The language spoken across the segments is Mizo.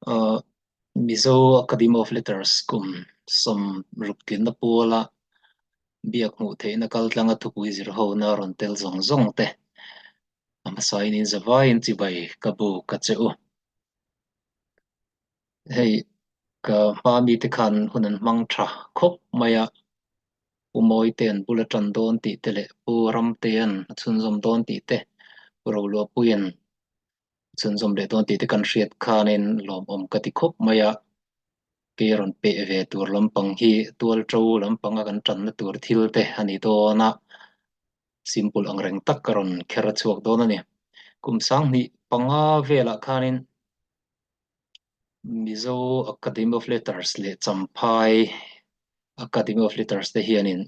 Ahh Mizo Academy of Letters kum 60 tlinna puala biak hmuh theihna kal tlanga thupui zir hona rawn tel zawng zawng te a hmasain in zavaiin chibai ka bu ka che u. Hei ka hma mite khan hun an hmang tha khawp mai a, Pu Mawitea'n bul a tan dawn tih te leh Pu Ramtea'n a chhunzawm dawn tih te, Pu Roluahpuia'n a chhunzawm leh dawn tih te kan hriat khanin lawmawm ka ti khawp mai a, kei rawn peh ve tur lampang hi tualṭo lampanga kan tanna tur thil te a ni dawn a, simple ang reng tak ka rawn kher a chhuak dawn a ni. Kum 2005 velah khanin Mizo Academy of Letters leh Champhai Academy of Letters te hianin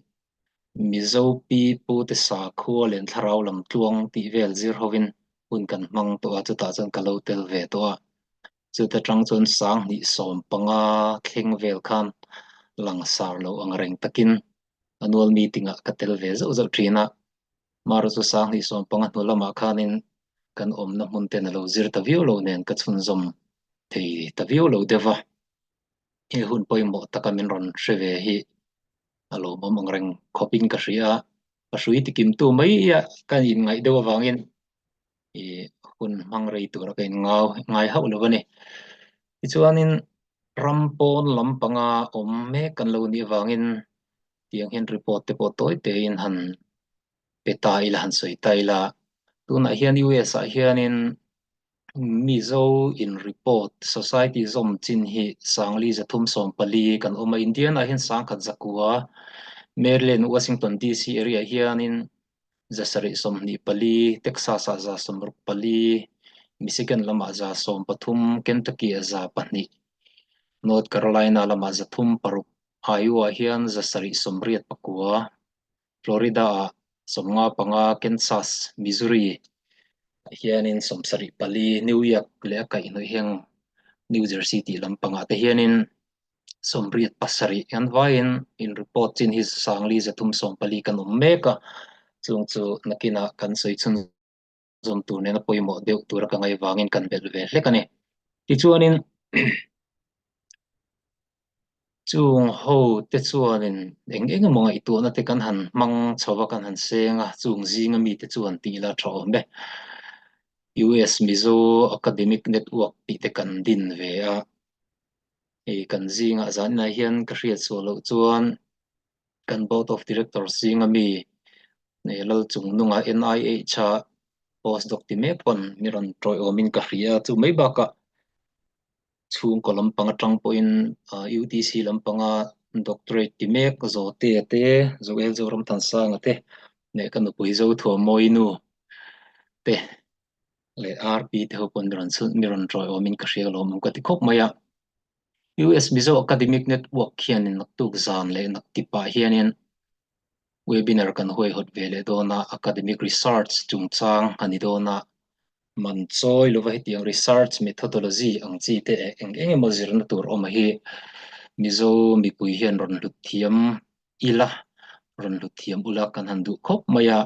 Mizo pi pu te sakhua leh thlarau lam tluang tih vel zir hovin hun kan hmang tawh a, chutah chuan ka lo tel ve tawh a. Chuta tang chuan 2015 thleng vel khan langsar lo ang reng takin annual meeting ah ka tel ve zauh zauh thin a. Marawh chu 2015 hnu lamah khanin kan awmna hmun ten a lo zir ta viau lo nen ka chhunzawm thei ta viau lo deuh va. He hun pawimawh taka min rawn hre ve hi a lawmawm ang reng khawpin ka hria a, ka hrui tikimtu mai a ka inngaih deuh avangin ih hun hmang rei tura ka inngau ngai hauh lo a ni. Tichuanin ram pawn lampanga awm mek kan lo nih avangin tiang hian report te pawh tawi tein han pe ta ila han sawi ta ila tunah hian US ah hianin Mizo in report society zawm chin hi 4314 kan awm a Indiana ah hian 1100 Maryland Washington DC area hianin 724 Texas ah 64 Michigan lamah 113 Kentucky ah 2 North Carolina lamah 306 Iowa ah hian 789 Florida ah 55 Kansas, Missouri ah hianin 74 New York leh a kaihhnawih heng New Jersey tih lampangah te hianin 87 an vaiin in report chin hi 4314 kan awm mek a, chung chu nakinah kan sawi chhun zawm tur nena pawimawh deuh tura ka ngaih vangin kan belh ve hlek a ni. Tichuanin Chung ho te chuanin eng eng emaw ngaihtuahna te kan han hmang chho a, kan han seng a, chung zinga mite chuan tih ila tha awm e. US Mizo Academic Network tih te kan din ve a, hei kan zingah zaninah hian ka hriat suah loh chuan kan Board of Directors zinga mi Lalchungnunga NIH-a postdoc ti mek pawn mi rawn tawiawmin ka hria a, chu mai bakah chhungkaw lampang atang pawhin UTC lampanga doctorate ti mek Zawtea te, Joel Zoramthansanga te leh ka nupui Zothuamawi nu te leh RP te ho pawn mi rawn chhun mi rawn tawiawmin ka hria alawm awm ka ti khawp mai a. US Mizo Academic Network hianin naktuk zan leh naktipah hianin Webinar kan huaihawt ve leh dawn a, academic research chungchang a ni dawn a, man chawi lova hetiang research methodology ang chi te eh eng eng emaw zirna tur awm hi Mizo mipui hian rawn hlut thiam ila, rawn hlut thiam ula kan han duh khawp mai a,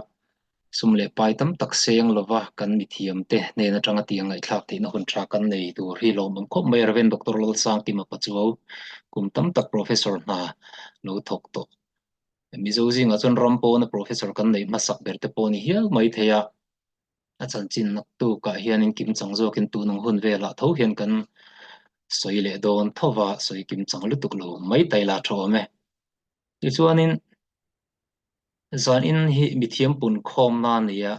sum leh pai tam tak seng lova kan mithiam te hnen atanga tiang ngaihthlak theihna hun tha kan nei tur hi lawmawm khawp mai a, Rev. Doctor Lalsangkima Pachuau kum tam tak Professor hna lo thawk tawh. Mizo zingah chuan ram pawna professor kan neih hmasak ber te pawh a ni hial mai thei a, a chanchin naktukah hianin kimchang zawkin tun ang hun velah tho hian kan sawi leh dawn tho va, sawi kimchang lutuk lo mai ta ila tha awm e. Tichuanin zanin hi mithiam punkhawmna a ni a,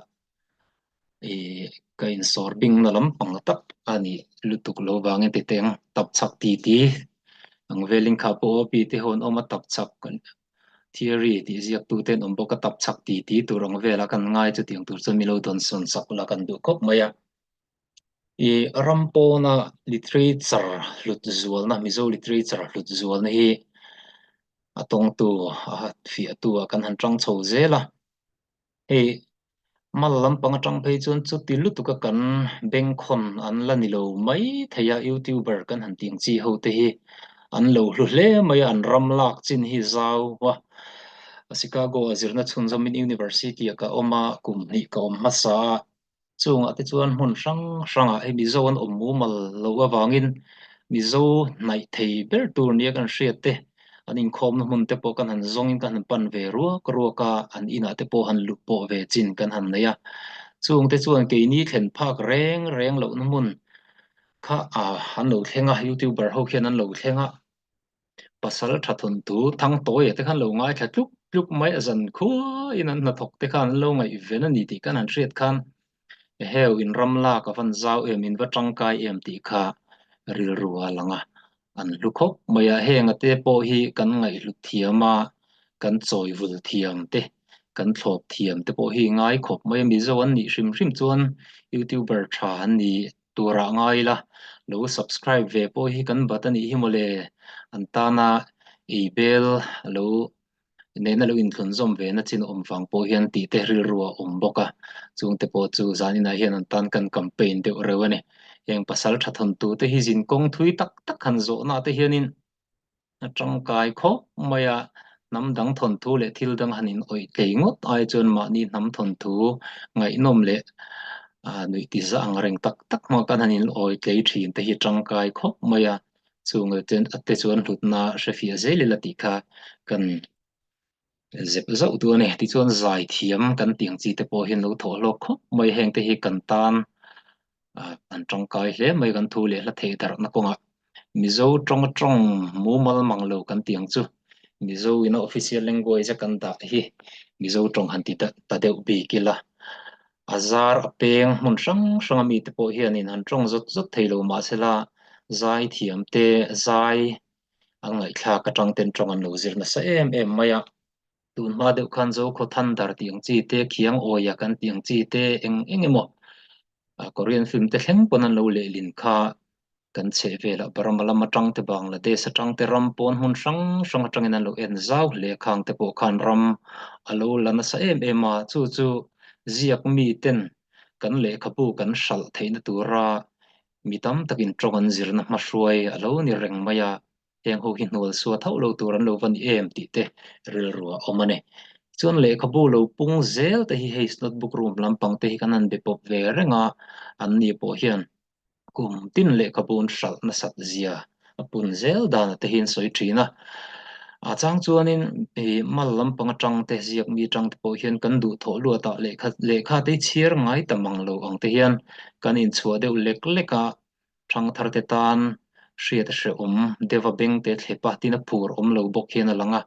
ih ka insawr bingna lampang tak a nih lutuk lo vangin ti teng tap chak ti ti ang velin kha pawh aw pi te ho an awm a tap chak theory tih ziak tu te an awm bawk a tap chak ti ti tur ang vela kan ngai chutiang tur chuan milo dawn sawn sak ula kan duh khawp mai a ih ram pawna literature hlut zualna Mizo literature hlut zualna hi a tawngtu a fiahtu ah kan han tang chho zel a. Hei mal lampang atang phei chuan chuti lutuk a kan bengkhawn an la ni lo mai thei a, youtuber kan han tih ang chi ho te hi an lo hlu hle mai a, an ram lak chin hi zau a. Chicago ah zirna chhunzawmin University ah ka awm a, kum hnih ka awm hmasa a, chungah te chuan hmun hrang hrangah hei Mizo an awm mumal loh avangin. Mizo hnaih thei ber tur nia kan hriat te, an inkhawmna hmun te pawh kan han zawngin kan han pan ve ruak ruak a, an inah te pawh han luh pawh ve chin kan han nei a. Chungte chuan keini thlen phak reng reng lohna hmun kha an lo thleng a, youtuber ho khian an lo thleng a. Pasal tha thawnthu Thangtawia te khan lo ngaithla tluk tluk mai a zan khuain an hnathawk te khan an lo ngaihven a ni tih kan han hriat khan eheu in ram lak a van zau em in va tangkai em tih kha rilru a lang a, an hlu khawp mai a, heng a te pawh hi kan ngaihhlut thiam a, kan chawivul thiam te, kan thlawp thiam te pawh hi ngai khawp mai a, Mizo an nih hrim hrim chuan youtuber tha an ni turah ngai ila, lo subscribe ve pawh hi kan bat a nih hi mawle, an tana ei bel lo nena lo inthlunzawm ve na chin awm vang pawh hian tih te rilru a awm bawk a, chungte pawh chu zaninah hian an tan kan campaign deuh reuh a ni. Heng pasal tha thawntu te hi zin kawng thui tak tak han zawhna te hianin A tangkai khawp mai a, hnam dang thawnthu leh thil dang han in awih tlei ngawt ai chuan mahni hnam thawnthu ngaihnawm leh nuih ti za ang reng tak tak hma kan han in awi tlei thin te hi tangkai khawp mai a, chung te chuan hlutna hrefiah zel ila tih kha kan zep zauh duh a ni. Tichuan zaithiam kan tih ang chi te pawh hian lo thawh hlawk khawp mai, heng te hi kan tan an tangkai hle mai kan thu leh hla theih darhna kawngah Mizo tawng atawng mumal mang lo kan tih ang chu Mizo ina official language a kan dah hi Mizo tawng han ti ta deuh bik ila a zar a peng hmun hrang hrang a mite pawh hianin han tawng zawt zawt thei lo mahsela zaithiam te zai an ngaihthlak atang ten tawng an lo zir nasa em em mai a. Tun hma deuh khan Zokhaw Thunder tih ang chi te, Khiang Awia kan tih ang chi te, eng eng emaw Korean film te thleng pawn an lo lehlin kha kan chheh velah Burma lam atang te, Bangladesh atang te, ram pawn hmun hrang hrang atangin an lo en zau hle a, khang te pawh khan ram a lo la nasa em em a, chu chu ziak miten kan lehkhabu kan hralh theihna tura mi tam takin tawng an zirna hmahruai a lo ni reng mai a. Heng ho hi hnual suat hauh lo tur an lo va ni em tih te rilru a awm a ni. Chuan lehkhabu lo pung zel te hi hei notebook room lampang te hi kan han be pawp ve reng a, an ni pawh hian kum tin lehkhabu an hralh nasat zia a pun zel dan te hi an sawi thin a. A chang chuanin ih mal lampang atang te ziak mi atang te pawh hian kan duh thawh luat ah lehkha lehkha te hi chhiar ngai ta mang lo ang te hian kan inchhuah deuh lek lek a, Thangthar te tan hriat a hrehawm deuh a beng te thlep a tin a phur awm lo bawk hian a lang a,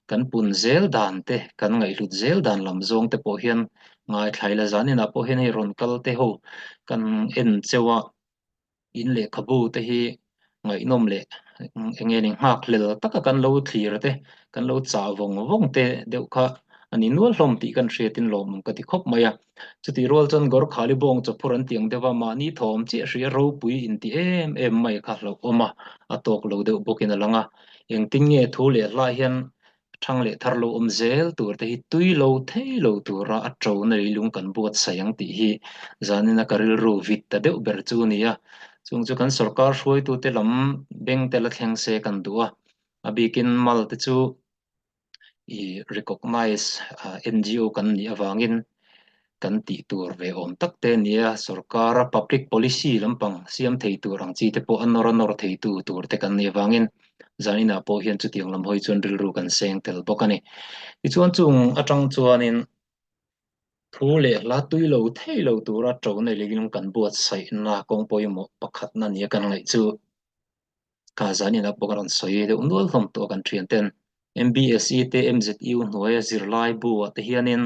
kan pun zel dan te kan ngaihhlut zel dan lam zawng te pawh hian ngaithlai la zan inah pawh hian hei rawn kal te ho kan en cheu a, in lehkhabu te hi ngaihnawm leh eng nge ni nghakhlel taka kan lo thlir te kan lo chah vawng vawng te deuh kha a ni nual hlawm tih kan hriatin lawmawm ka ti khawp mai a. Chutih rual chuan Gorkhali bawng chawphur an tiang deuh a, mahni thawm chiah hria ropui inti em em mai kha hlauhawm a, a tawk lo deuh bawkin a lang a. Engtin nge thu leh hlai hian thang leh thar lo awm zel tur te hi tui lo thei lo tura a to na leilung kan buatsaih ang tih hi zanina ka rilru vit ta deuh ber chu a ni a. Chung chu kan sorkar hruaitute lam beng te la thleng se kan duh a, a bikin mal te chu i recognize NGO kan nih avangin kan tih tur ve awm tak te nia sorkara public policy lampang siam thei tur ang chi te pawh a nawr a nawr thei tu tur te kan nih avangin zaninah pawh hian chutiang lam hawi chuan rilru kan seng tel bawk a ni. Tichuan chung atang chuanin thu leh hla tui lo thei lo tura to nei lengin kan buatsaihna kawng pawimawh pakhatna nia kan ngaih chu Kha zanin ah pawh ka rawn sawi deuh nual hlawm tawh a kan thian ten MBSE te MZU hnuaia zirlai bu ah te hianin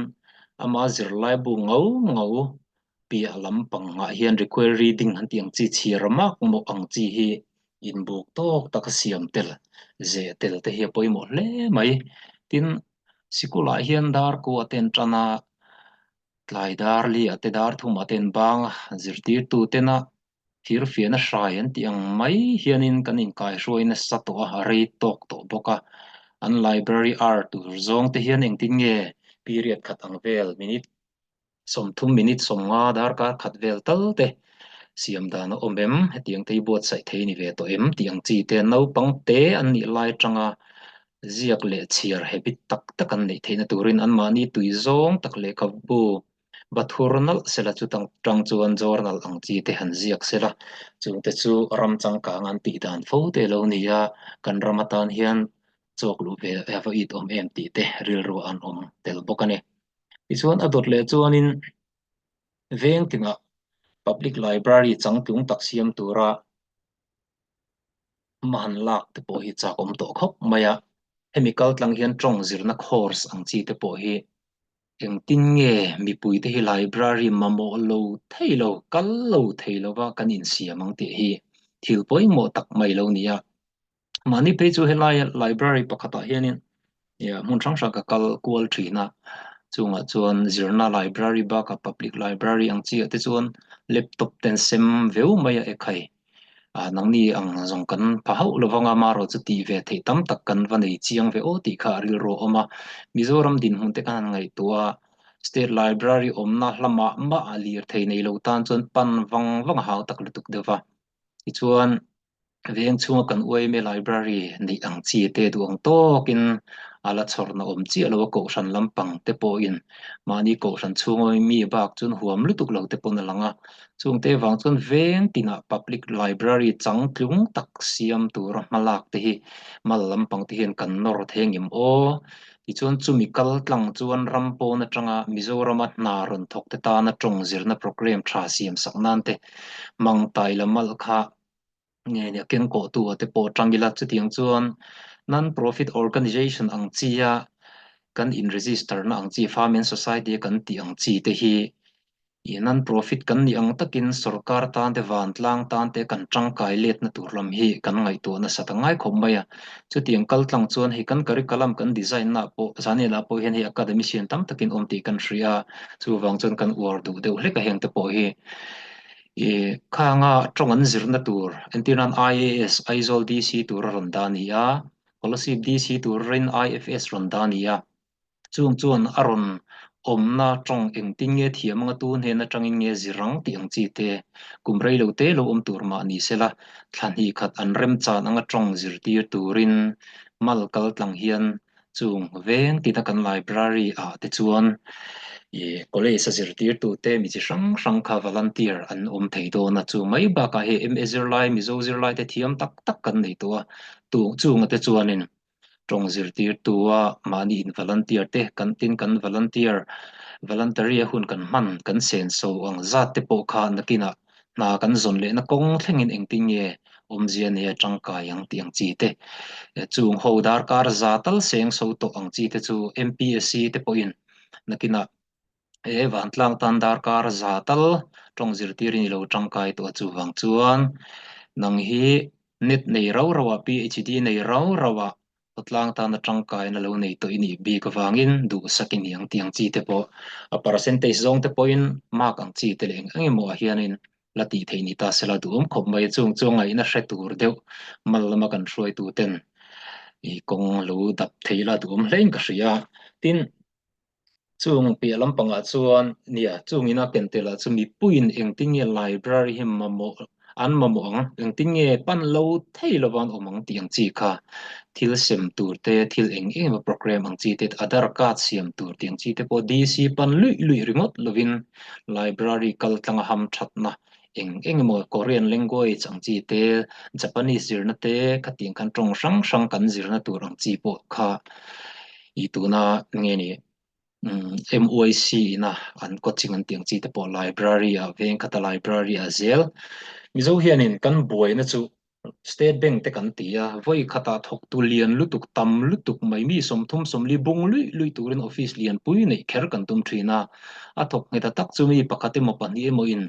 ama zirlai bu ngau ngau piah lampang ah hian require reading an tih ang chi chhiar mak mawh ang chi hi inbuk tawk taka siam tel zeh tel te hi a pawimawh hle mai. Tin, sikul ah hian dar kua te an tan a, tlai dar li ah te dar thum ah te an bang a, zirtirtu tena Thirfiahna hrai an tih ang mai hianin kan inkaihruai nasa tawh a, a rei tawk tawh bawk a. An library hour tur zawng te hian engtin nge period khat ang vel minute 30 minute 50 darkar khat vel tal te siam dan a awm em? Hetiang te hi buatsaih thei ni ve tawh em tih ang chi te naupang te an nih lai atanga ziak leh chhiar habit tak tak an neih theihna turin anmahni tui zawng tak lehkhabu. Va thur nalh sela chu tang chuan journal ang chi te han ziak sela, chungte chu ram changkang an tih dan fo te lo ni a, kan ram atan hian chawk luh ve a va it awm em tih te rilru an awm tel bawk a ni. Tichuan a dawt leh chuanin veng tinah public library changtlung tak siam tura hma han lak te pawh hi chak awm tawh khawp mai a, hemi kal tlang hian tawng zirna course ang chi te pawh hi Engtin nge mipuite hi library mamawh lo thei lo, kal lo thei lova kan insiam ang tih hi thil pawimawh tak mai lo ni a. Mahni phei chu helaia library pakhatah hianin hmun hrang hrang ka kal kual thin a, chungah chuan zirna library bakah public library ang chiah te chuan laptop ten sem veu mai a ekhai. Nangni ang zawng kan pha hauh lo vang a, marawh chu tih ve theih tam tak kan va nei chiang ve aw tih kha a rilru a awm a. Mizoram dinhmun te khan han ngaihtuah a, State Library awmna hla mah mah a lirthei nei lo tan chuan pan vang vang a hau tak lutuk deuh va. Tichuan. Veng chhunga kan uaime library neih ang chi te duh ang tawkin a la chhawrna awm chiah lo a, kohhran lampang te pawhin mahni kohhran chhunga mi bak chuan huam lutuk lo te pawn a lang a, chungte vang chuan veng tinah public library changtlung tak siam tura hmalak te hi mal lampang te hian kan nawr thei ang em aw? Tichuan chumi kal tlang chuan ram pawn atanga Mizorama hna rawn thawk te tana tawng zirna programme tha siam sak nan te mang tai la malh kha nge nia keng kawh tu ah te pawh tang ila chutiang chuan non-profit organization ang chi a kan in register na ang chi farming society a kan tih ang chi te hi ih non-profit kan nih ang takin sorkar tan te vantlang tan te kan tangkai let na tur lam hi kan ngaihtuah nasat a ngai khawp mai a chutiang kal tlang chuan hei kan curriculum kan design na pawh zanilah pawh hian hei academician tam takin awm tih kan hria chuvang chuan kan uar duh deuh hlek a heng te pawh hi. I khanga tawng an zirna tur entir nan IAS Aizawl DC tur a rawn dah a ni a, Kolasib DC turin IFS rawn dah a ni a, chung chuan a rawn awmna tawng engtin nge thiam anga tu hnen atangin nge zir ang tih ang chi te kum rei lo te lo awm tur mah ni sela thla hnih khat an remchan anga tawng zirtir turin mal kal tlang hian Chung veng tina kan library ah te chuan ih college a zirtirtu te mi chi hrang hrang kha volunteer an awm thei dawn a, chu mai bakah hei MA zirlai Mizo zirlai te thiam tak tak kan nei tawh a, tu chunga te chuanin tawng zirtirtu a mahni in volunteer te kan tin kan volunteer voluntary a hun kan hman kan senso ang zat te pawh kha nakinah Hna kan zawn lehna kawng thlengin engtin nge awmzia nei a tangkai ang tih ang chi te, chung ho darkar za tal seng so tawh ang chi te chu MPSC te pawhin nakinah he vantlang tan darkar za tal tawng zirtirin i lo tangkai tawh a chuvang chuan nang hi net nei rau rau ah PhD nei rau rau ah Khawtlang tana tangkaina lo nei tawh i nih bik avangin duhsak i ni ang tih ang chi te pawh a percentage zawng te pawhin mark ang chi te leh eng eng emaw ah hianin la tih theih ni ta sela duhawm khawp mai a. Chung chu ngaihna hre tur deuh mal lama kan hruaitu ten i kawng lo dap thei la duhawm hlein ka hria. Tin. Chung piah lampangah chuan nia, chung ina ken tel ah chu mipuiin engtin nge library hi mamawh an mamawh ang, engtin nge pan lo thei lova an awm ang tih ang chi kha thil sem tur te, thil eng eng emaw program ang chi te, Aadhaar card siam tur tih ang chi te pawh DC pan luih luih ringawt lovin library kal tlanga ham thatna eng eng emaw Korean language ang chi te, Japanese zirna te, khatiang khan tawng hrang hrang kan zirna tur ang chi pawh kha i tuna nge ni MYC ina an coaching an tih ang chi te pawh library ah veng khata library ah zel Mizo hianin kan buaina chu State Bank te kan ti a, vawi khatah thawktu lian lutuk tam lutuk mai mi 30 40 bung luih luih turin office lianpui neih kher kan tum thin a, a thawk nghet a tak chu mi pakhat emaw pahnih emaw in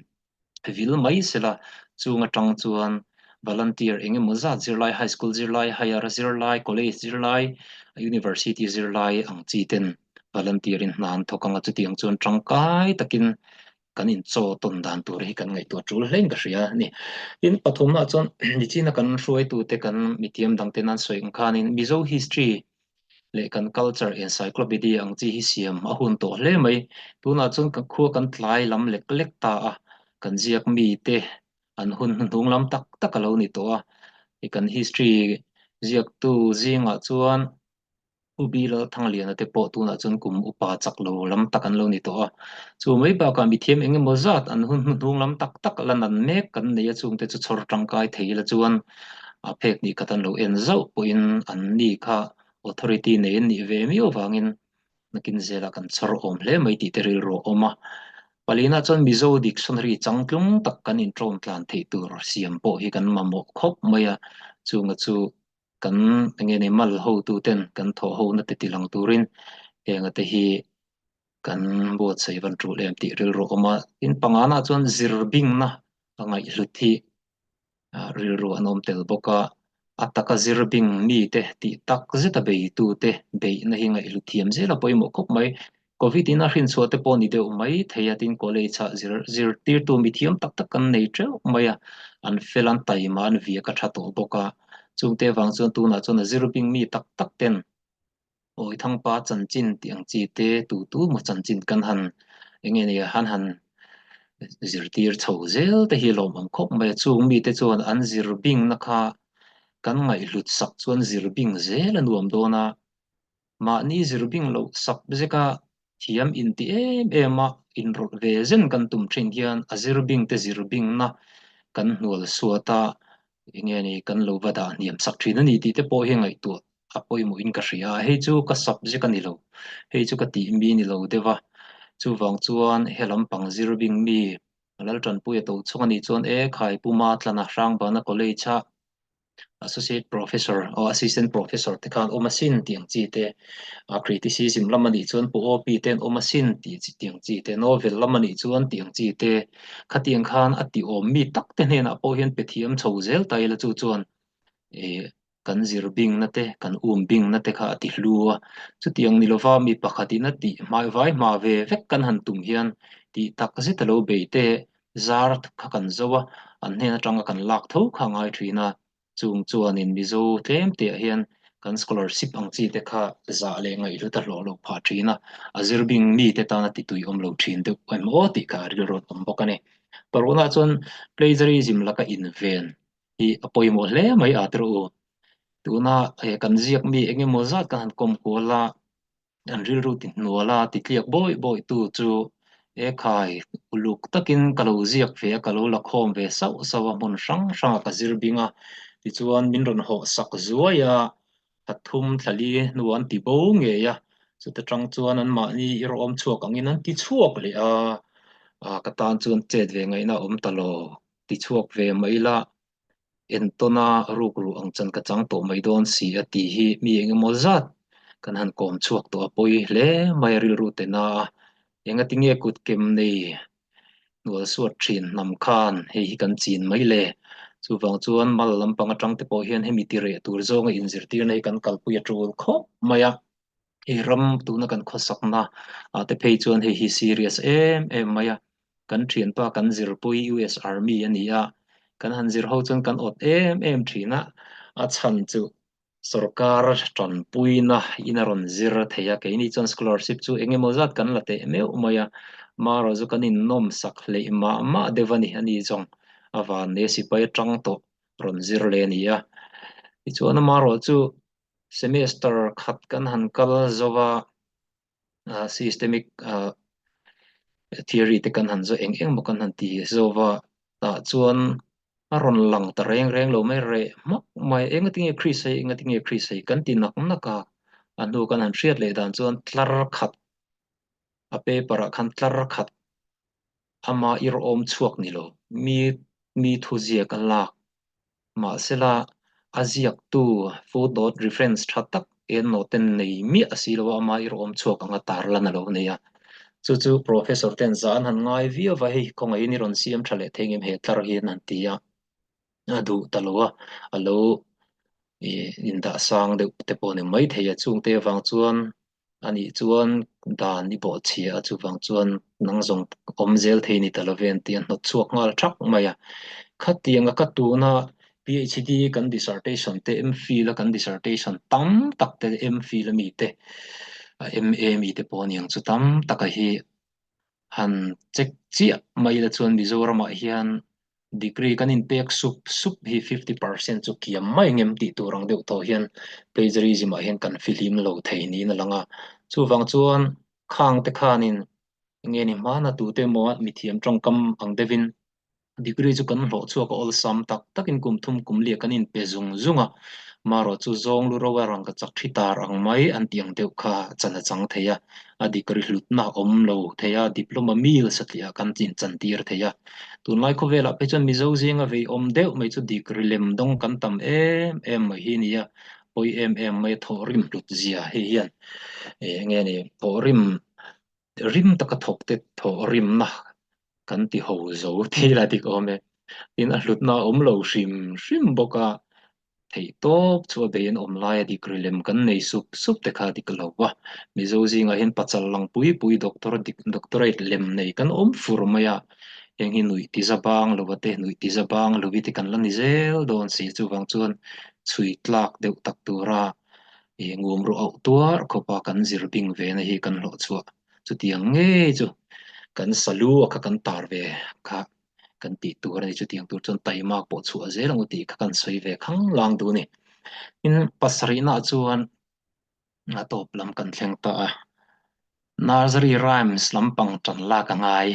vil mai sela chung atang chuan volunteer eng emaw zat zirlai, high school zirlai, higher zirlai, college zirlai, university zirlai ang chi ten volunteer in hna an thawk ang a, chutiang chuan tangkai takin kan inchaw tawn dan tur hi kan ngaihtuah tul hlein ka hria a ni. Tin, pathumnaah chuan nichina kan hruaitute kan mithiam dangte nan sawi ang khanin Mizo history leh kan culture encyclopedia ang chi hi siam a hun tawh hle mai. Tunah chuan kan khua kan tlai lam lek lek ta a, kan ziak mite an hun hnuhnung lam tak tak a lo ni tawh a. Kan history ziaktu zingah chuan. Pu Bilal Thangliana te pawh tunah chuan kum upa chak lo lam tak an lo ni tawh a. Chu mai bakah mithiam eng emaw zat an hun hnuhnung lam tak tak la nan mek kan nei a, chungte chu chhawr tangkai thei ila chuan a phek hnih khat an lo en zauh pawhin an ni kha authority nei an nih ve miau vangin nakin zelah kan chhawr awm hle mai tih te rilru a awm a. Palina chuan Mizo dictionary changtlung tak kan inṭawm tlan theih tur siam pawh hi kan mamawh khawp mai a, chunga chu kan enge ni mal hotu ten kan thawh ho na te tilang turin heng te hi kan buatsaih van tul em tih rilru a awm a. Tin pangana chuan zir bingna a ngaihhlut hi rilru an awm tel bawk a, a taka zir bing mite tih tak zeta beitu te beihna hi ngaihhlut thiam zel a pawimawh khawp mai. Covid in a hrinchhuah te pawh ni deuh mai thei a, tin college ah zir zirtirtu mithiam tak tak kan nei teuh mai a, an fel an taima an viak a tha tawh bawk a, chungte vang chuan tunah chuan a zir bing mi tak tak ten Awithangpa chanchin tih ang chi te tu tu maw chanchin kan han eng nge nia han han zirtir chho zel te hi lawmawm khawp mai a, chung mite chuan an zir bingna kha kan ngaihhlut sak chuan zir bing zel a nuam dawn a. Mahni zir bing loh sak zeka thiam inti em em a inrawlh ve zen kan tum thin hian a zir bing te zir bingna kan hnual suat a, enge ni kan lo va dah hniam sak thin a ni tih te pawh hi ngaihtuah a pawimawh in ka hria a, hei chu ka sap zek a ni lo, hei chu ka tih mi ni lo deuh a, chuvang chuan he lampang zir bing mi Laltanpuia to chhung a nih chuan e Khaipuma Tlana Hrangbana College a Associate Professor or Assistant Professor te khan awm asin tih ang chi te, a criticism lam a nih chuan Pu OP te an awm asin tih chi tih ang chi te, novel lam a nih chuan tih ang chi te, khatiang khan a ti awm mi tak te hnenah pawh hian pe thiam chho zel ta ila chu chuan ih kan zir bingna te, kan um bingna te kha a ti hlu a. Chutiang ni lova mi pakhatin a tih hmai vai hma ve vek kan han tum hian tih tak zet a lo bei te zar kha kan zo a, an hnen atanga kan lak tho kha a ngai thin a, chung chuanin Mizo tlem teh hian kan scholarship ang chi te kha zah leh ngaihhlut a hlawh loh phah thin a, a zir bing mi te tana ti tui awm lo thin deuh em aw tih kha a rilru an awm bawk a ni. Paruna chuan plagiarism laka inven hi a pawimawh hle mai a tirh u. Tuna he kan ziak mi eng emaw zat kan han kawm kual a, an rilru ti hnual a, ti tliak bawih bawih tu chu e khai uluk takin ka lo ziak ve a, ka lo la khawm ve sauh sauh a, hmun hrang hrangah ka zir bing a, tichuan min rawn hawh sak zuai a, thla thum thla li hnuah an ti bo ngei a, chuta tang chuan anmahni i rawm chhuak angin an ti chhuak leh a, ka tan chuan chet ve ngaihna a awm ta lo, ti chhuak ve mai la. Entawna rukru ang chan ka chang tawh mai dawn si a tih hi mi eng emaw zat kan han kawm chhuak tawh a pawi hle mai a rilru te na a, engati nge kut kem nei hnual suat thin hnam khan hei hi kan chin mai le? Chuvang chuan mal lampang atang te pawh hian hemi ti reh tur zawnga inzirtirna hi kan kalpui a tul khawp mai a. Hei ram tuna kan khawsakna ah te phei chuan hei hi serious em em mai a, kan thianpa kan zirpui US Army a ni a, kan han zir ho chuan kan awt em em thin a, a chhan chu sorkar tanpuina in a rawn zir thei a, keini chuan scholarship chu eng emaw zat kan la teh meuh mai a, marawh chu kan innawm sak hleih mah mah deuh a ni, a ni zawng a vannei sipai atang tawh rawn zir leh a ni a, tichuan amarawh chu Semester khat kan han kal zo va, systemic theory te kan han zo eng eng maw kan han ti zo va, tah chuan a rawn lang ta reng reng lo mai reh hmak mai. Engati nge Chris hei, engati nge Chris hei kan ti nak nak a, a hnu kan han hriat leh dan chuan tlar khat a paper ah khan tlar khat ama irawm chhuak ni lo, mi mi thuziak a lak Mahsela, a ziaktu footnote reference tha tak endnote nei miah a si lo a, ama irawm chhuak anga tarlan a lo nei a. Chu chu Professor ten za an han ngai viau va, hei khawngaihin i rawn siam tha leh thei ngem he tlar hian an ti a, a duh ta lo a, a lo indah sang deuh te pawh a ni maithei a, chungte avang chuan A nih chuan dan i bawh chhia a, chuvang chuan nang zawng awm zel thei ni ta lo ve an ti a, hnawt chhuak nghal thak mai a. Khatianga ka tuna PhD kan dissertation te, MPhil a kan dissertation tam tak te, MPhil ami te, MA mi te pawh a niang chu tam taka hi han check chiah mai ila chuan Mizoramah hian. Degree kan inpek sup sup hi 50% chu kiam mai ngem tih tur ang deuh tawh hian plagiarism ah hian kan fihlim lo thei niin a lang a. Chuvang chuan khang te khanin enge ni hmana tute emaw mithiam tawngkam ang deuhin Degree chu kan hlawh chhuak a awlsam tak takin kum thum kum liah kan inpe zung zung a, marawh chu zawng lu ro a rangka chak thi tar ang mai an tih ang deuh kha chan a chang thei a, a degree hlutna a awm lo thei a, diploma mil satliah kan inchan tir thei a. Tunlai khawvelah phei chuan Mizo zinga vei awm deuh mai chu degree lem dawng kan tam em em mai hi a ni a, pawi em em mai a thawhrim hlut zia hei hian eng nge ni thawhrim rim taka thawk te thawhrimna kan ti ho zo thil a dik awm e. Tin, a hlutna a awm lo hrim hrim bawk a, theih tawp chu a bei an awm laia dik rilem kan nei sup sup te kha a dik lo va. Mizo zingah hian pachal lang pui pui doctor dik doctorate lem nei kan awm fur mai a, heng hi nuih ti za bang lo a te, nuih ti za bang lo i te kan la ni zel dawn si. Chuvang chuan chhui tlak deuh tak tura ih ngum ruah auh tuar khawpa kan zir bing ve na hi kan hlawh chhuah. Chutiang ngei chu kan salu a kha kan tar ve kha kan tih tur a ni. Chutiang tur chuan taimak pawh chhuah zel ang u tih kha kan sawi ve khang lang duh a ni. Tin, pasarihnaah chuan a tawp lam kan thleng ta a. Nursery rhymes lampang tan lak a ngai.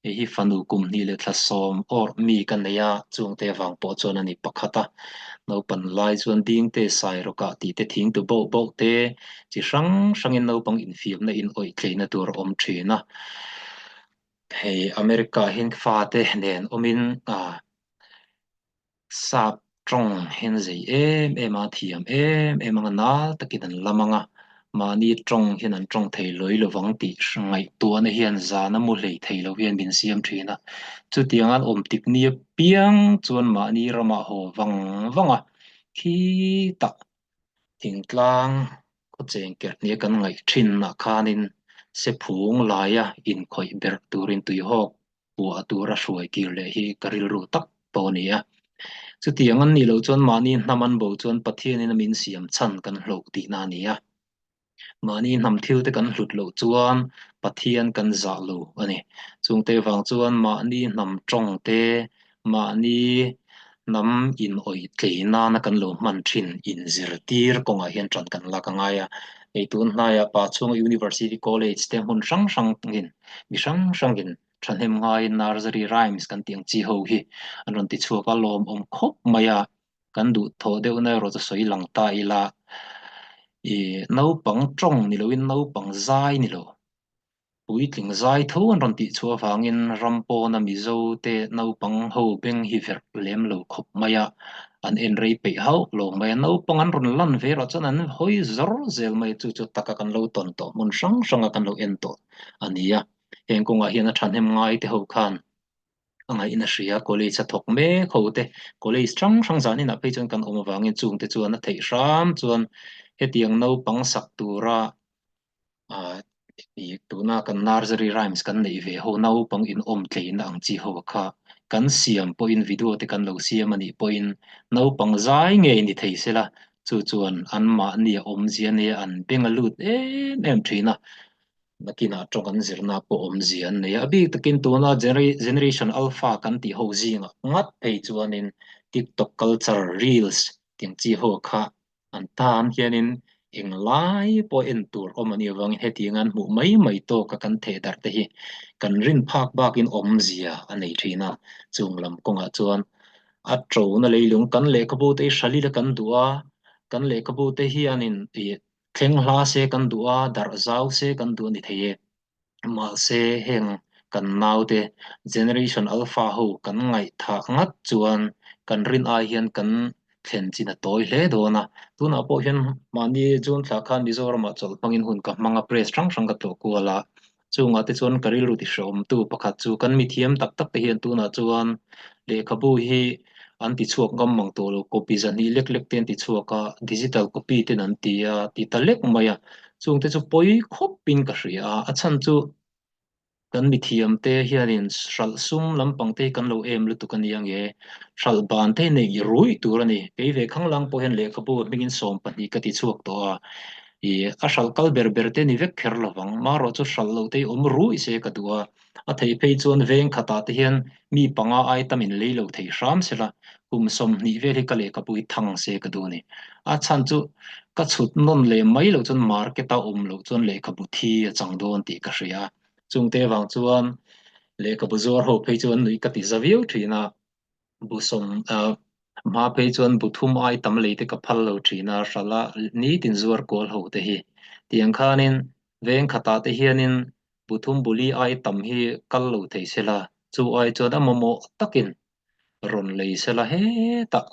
Hei hi fanu kum hnih leh thla sawm awrh mi ka nei a, chungte avang pawh chuan a ni pakhat a. Naupan lai chuan dingte sai rawkah tih te thing tu boh boh te chi hrang hrangin naupang infiamna in awih tleina tur a awm thin a. Hei America hian fate nen awmin ah Sap tawng hian zei em em a, thiam em em anga nal takin an lam anga, mahni tawng hian an tawng thei lawi lovang tih ngaihtuahna hian zana mu hlei thei lo hian min siam thin a. Chutiang an awm tik ni apiang chuan mahni ramah haw vang vang a, khi tak thingtlang khawcheng kerh nia kan ngaih thinah khanin sephung laia inkhawih berh turin tuihawk puah tura hruai kir leh hi ka rilru tak pawh a ni a. Chutiang an nih loh chuan mahni hnam an bo chuan Pathianin a min siam chhan kan hloh tihna a ni a. Mahni hnam thil te kan hlut loh chuan Pathian kan zah lo a ni. Chungte vang chuan mahni hnam tawng te, mahni hnam inawih tlei nana kan lo hman thin inzirtir kawngah hian tan kan lak a ngai a. Hei tun hnaiah Pachhunga University College te hmun hrang hrangin Mi hrang hrangin thahnem ngaiin nursery rhymes kan tih ang chi ho hi an rawn ti chhuak a, lawmawm khawp mai a, kan duh thawh deuhna erawh chu sawi lang ta ila, ih naupang tawng ni loin naupang zai ni lo, puitling zai tho an rawn tih chhuah avangin ram pawna Mizo te naupang ho beng hi verh lem lo khawp mai a, an en rei peih hauh lo mai a, naupang an rawn lan ve erawh chuan an hawi zawr zel mai a, chu chu taka kan lo tawn tawh hmun hrang hranga kan lo en tawh a ni a, heng kawngah hian a thahnem ngai te ho khan a ngaihna hria, college a thawk mek ho te, college hrang hrang zan inah phei chuan kan awm avangin chung te chuan a theih hram chuan hetiang naupang sak tura ah ih tuna kan nursery rhymes kan neih ve ho naupang inawm tleina ang chi ho kha kan siam pawhin video te kan lo siam a nih pawhin naupang zai ngei ni thei sela chu chuan anmahni a awmzia nia an beng a lut em em thin a. Nakinah tawng an zirna pawh awmzia an nei a, a bik takin tuna Generation Alpha kan tih ho zingah ngat phei chuanin TikTok culture, reels tih chi ho kha an tan hianin englai pawh en tur awm a nih avangin hetiang an hmuh mai mai tawka kan theh darh te hi kan rin phak bakin awmzia a nei thin a, chung lam kawngah chuan a tona leilung kan lehkhabu te hi hral ila kan duh a, kan lehkhabu te hianin ih Thleng hla se kan duh a, darh zau se kan duh a ni thei e. Mahse, heng kan naute Generation Alpha ho kan ngaihthah ngat chuan kan rin ai hian kan thlen chin a tawi hle dawn a. Tunah pawh hian mahni June thla khan Mizoramah chawlh hmangin hun ka hmang a, press hrang hrang ka tlawh kual a. Chungah te chuan ka rilru ti hrehawmtu pakhat chu kan mithiam tak tak te hian tunah chuan lehkhabu hi an ti chhuak ngam mang tawh lo, copy zahnih lek lek te an ti chhuak a, digital copy ten an ti a, ti ta lek mai a, chung te chu pawi khawpin ka hria a, a chhan chu kan mithiam te hianin hralh sum lampang te hi kan lo em lutuk a nia nge, hralh ban te hi neih ruih tur a ni, kei ve khanglang pawh hian lehkhabu hmingin 12 ka ti chhuak tawh a. I a hralh kal ber ber te ni vek kher lovang. Marawh chu hralh loh te hi awm ruih se ka duh a. A theih phei chuan veng khatah te hian mi panga ai tam in lei lo thei hram sela, kum 20 vel hi ka lehkhabu hi thang se ka duh a ni. A chhan chu ka chhut nawn leh mai loh chuan market a awm loh chuan lehkhabu thi a chang dawn tih ka hria. Chungte vang chuan lehkhabu zuar ho phei chu an nuih ka ti za viau thin a. Bu sawm hma phei chuan bu thum ai tam lei te ka phal lo thin a, hralh a nitin zuar kual ho te hi. Tiang khanin veng khatah te hianin bu thum bu li ai tam hi kal lo thei sela, chu ai chuan a mamawh takin rawn lei sela hetah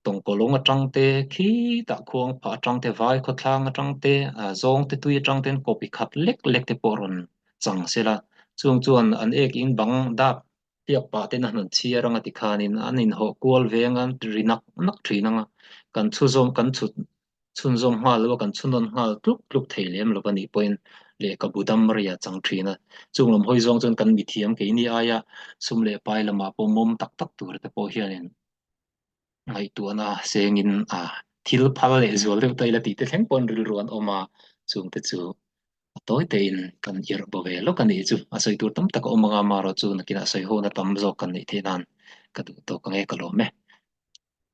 tawngkawlawng atang te, khitah khuang phah atang te, vai khawthlang atang te, zawng te tui atang ten copy khat lek lek te pawh rawn chang sela, chung chuan an ek in bang dap Hliap pah ten a hnawn chhiar anga tikhanin an inhawh kual veng a, ri nak nak thin anga kan chhuzawm kan chhut chhunzawm nghal lo a, kan chhunawn nghal tluk tluk thei lem lo a nih pawhin lehkhabu dam rei a chang thin a. Chung lam hawi zawng chuan kan mithiam keini aia sum leh pai lamah pawh mawm tak tak tur te pawh hianin ngaihtuahna sengin a thil phal leh zual deuh ta ila tih te thleng pawhin rilru an awm a, chungte chu a tawi tein kan irh bo ve lawk a nih chu. A sawi tur tam tak a awm anga amaherawhchu nakinah sawi hona tam zawk kan neih theih nan ka duh tawk ang e ka lawm e.